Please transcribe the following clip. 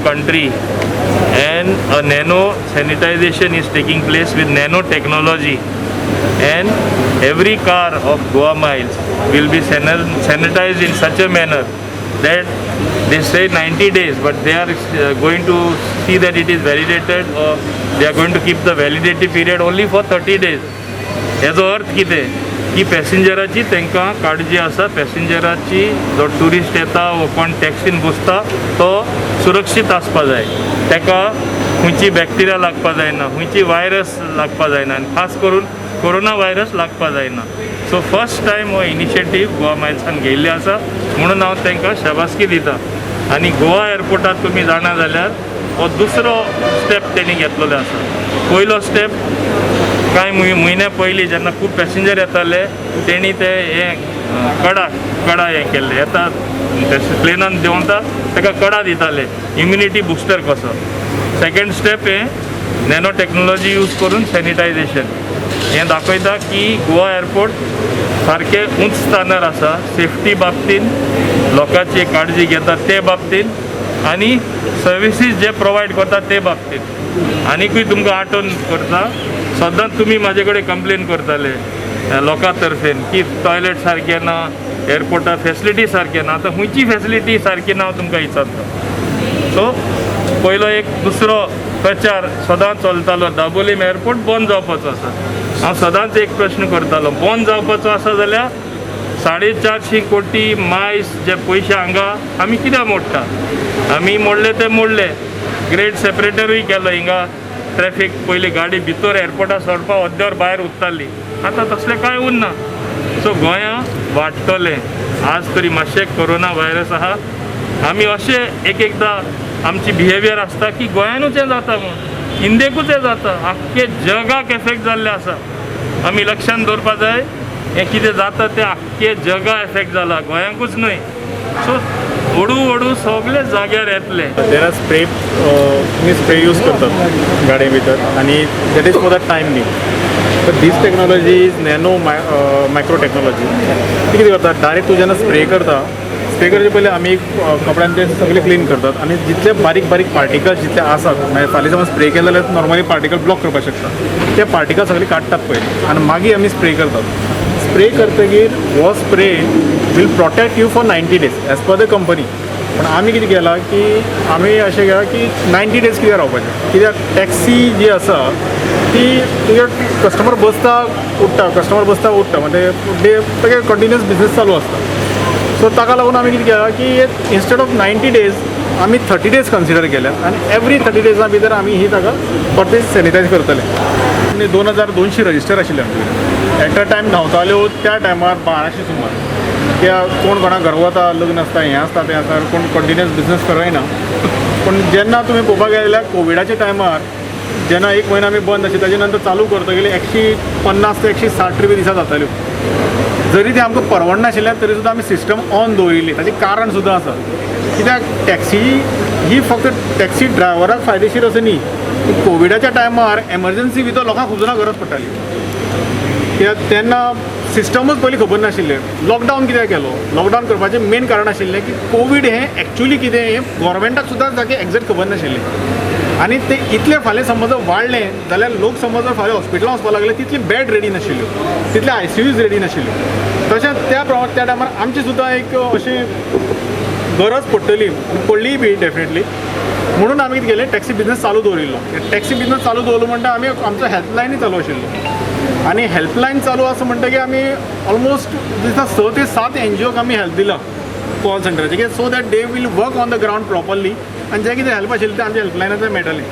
country and a nano sanitization is taking place with nano technology and every car of Goa Miles will be sanitized in such a manner that they say 90 days, but they are going to see that it is validated or they are going to keep the validity period only for 30 days. हेजो अर्थ कितें की पॅसेंजराची तांकां काळजी आसा. पॅसेंजराची, जो tourist येता वो कोण टॅक्सीन बसता तो सुरक्षीत आसपा जाय. ताका खंयची बॅक्टेरिया लागपा जायना, खंयची वायरस लागपा जायना आनी खास करून कोरोना वायरस लागपा जायना. सो फर्स्ट टायम हो इनिशिएटीव गोवा मायल्सान घेयल्ले आसा म्हणून हांव तांकां शाबासकी दिता. आनी गोवा एअरपोर्टार तुमी जाणा जाल्यार हो दुसरो स्टेप तेणी घेतलेलो आसा. पयलो स्टेप कांय म्हयन्या पयलीं जेन्ना खूब पॅसेंजर येताले, तेणी ते हे कडा कडा हें केल्ले. येता, प्लेनान देंवता, ताका कडा दिताले, इम्युनिटी बुस्टर कसो. सेकंड स्टेप हें नॅनो टेक्नॉलॉजी यूज करून सॅनिटायझेशन. हें दाखयता की गोवा एअरपोर्ट सारकें उंच स्थानार आसा सेफ्टी बाबतीन, लोकांची काळजी घेता ते बाबतीन आनी सर्विसीस जे प्रोवायड करता ते बाबतीन. आनिकूय तुमकां आठवण करता, सदांच तुमी म्हाजे कडेन कंप्लेन करताले लोकां तर्फेन की टॉयलेट सारकें ना, एअरपोर्टार फेसिलिटी सारकें ना. आतां खंयची फेसिलिटी सारकी ना, हांव तुमकां विचारता. सो पयलो एक दुसरो प्रचार सदांच चलतालो, दाबोलीम एअरपोर्ट बंद जावपाचो आसा. हांव सदांच एक प्रश्न करतालो, बंद जावपाचो आसा जाल्यार 450 कोटी मायस जे पयशे हांगा आमी कित्याक मोडटा? आमी मोडले ते मोडले, ग्रेड सेपरेटरूय केलो. हिंगा ट्रॅफीक पयली गाडी भितर एअरपोर्टार सोडपाक अर्द्यावर भायर उरताली, आतां तसलें कांय उरना. सो गोंया वाडटलें. आज तरी मातशें कोरोना व्हायरस आहा, आमी अशें एक एकदां आमची बिहेवियर आसता की गोंयानूच हें जाता म्हूण, इंडियेकूच हें जाता. आख्खे जगाक एफेक्ट जाल्लें आसा. आमी लक्षान दवरपा जाय, हें कितें जाता तें आख्खे जगा एफेक्ट जाला, गोंयांकूच न्हय. सो हळू हळू सगळे जाग्यार येतले. There are spray, तुमी स्प्रे यूज करतात गाडये भितर आनी that is for the time being, but this technology is nano micro technology. ती कितें करता, डायरेक्ट तूं जेन्ना स्प्रे करता, स्प्रे करचे पयलीं आमी एक कपड्यान ते सगळे क्लीन करतात आनी जितले बारीक बारीक पार्टिकल्स जितले आसात, मागीर फाल्यां समज स्प्रे केले जाल्यार नॉर्मली पार्टिकल ब्लॉक करपाक शकता, ते पार्टिकल सगळे काडटात पयलीं आनी मागीर आमी स्प्रे करतात. स्प्रे करतगीर हो spray will protect you for 90 days as per the company. पण आमी कितें केलां की आमी अशें केलां की 90 डेज कित्याक रावपाचें? कित्याक टॅक्सी जी आसा ती तुज्या कस्टमर बसता उठ्ठा, कस्टमर बसता उठ्ठा, म्हणजे डे तुगे कंटिन्युअस बिजनेस चालू आसता. सो ताका लागून आमी कितें केलां की इन्स्टेड ऑफ 90 डेज आमी 30 डेज कन्सिडर केल्या आनी एवरी 30 डेजा भितर आमी ही ताका परते सॅनिटायज करतले. आनी 2200 रजिस्टर आशिल्ले आमचे कडेन. एट अ टायम धांवताल्यो त्या टायमार 1200 सुमार. कित्याक कोण कोणा घर वता, लग्न आसता, हें आसता, तें आसता, कोण कंटिन्युअस बिजनेस करना. पूण जेन्ना तुमी पळोवपाक गेले जाल्यार कोविडाच्या टायमार जेन्ना एक म्हयनो आमी बंद आशिल्ले, ताजे नंतर चालू करतकीर 150 ते 160 ट्रिपी दिसा जाताल्यो. जरी तें आमकां परवडनाशिल्लें तरी सुद्दां आमी सिस्टम ऑन दवरिल्ली. ताचें कारण सुद्दां आसा, कित्याक टॅक्सी ही फक्त टॅक्सी ड्रायव्हराक फायदेशीर अशें न्ही, कोविडाच्या टायमार एमर्जन्सी भितर लोकांक खूब जाणां गरज पडटाली. कित्याक तेन्ना सिस्टमूच पयलीं खबर नाशिल्लें. लॉकडावन कित्याक केलो? लॉकडावन करपाचें मेन कारण आशिल्लें की कोवीड हें एक्चुली कितें हें गोवोरमेंटाक सुद्दां सारकें एग्जॅक्ट खबर नाशिल्लें आनी ते इतलें फाल्यां समज जर वाडलें जाल्यार लोक समज जर फाल्यां हॉस्पिटलां वचपाक लागले, तितली बेड रेडी नाशिल्ल्यो, तितले आयसीयूज रेडी नाशिल्ल्यो. तशेंच त्या प्रमाण त्या टायमार आमची सुद्दां एक अशी गरज पडटली आनी पडलीय बी डेफिनेटली. म्हणून आमी कितें केलें, टॅक्सी बिजनस चालू दवरिल्लो. टॅक्सी बिजनस चालू दवरलो म्हणटा आमी आमचो हेल्पलायनूय चालू आशिल्लो आनी हेल्पलायन चालू आसा म्हणटगीर आमी ऑलमोस्ट दिसता 6 ते 7 एनजीओक आमी हेल्प दिला call सेंटराचे, so that they will work on the ground properly आनी जें कितें हेल्प आशिल्लें तें आमच्या हेल्पलायनाचेर मेळटलें.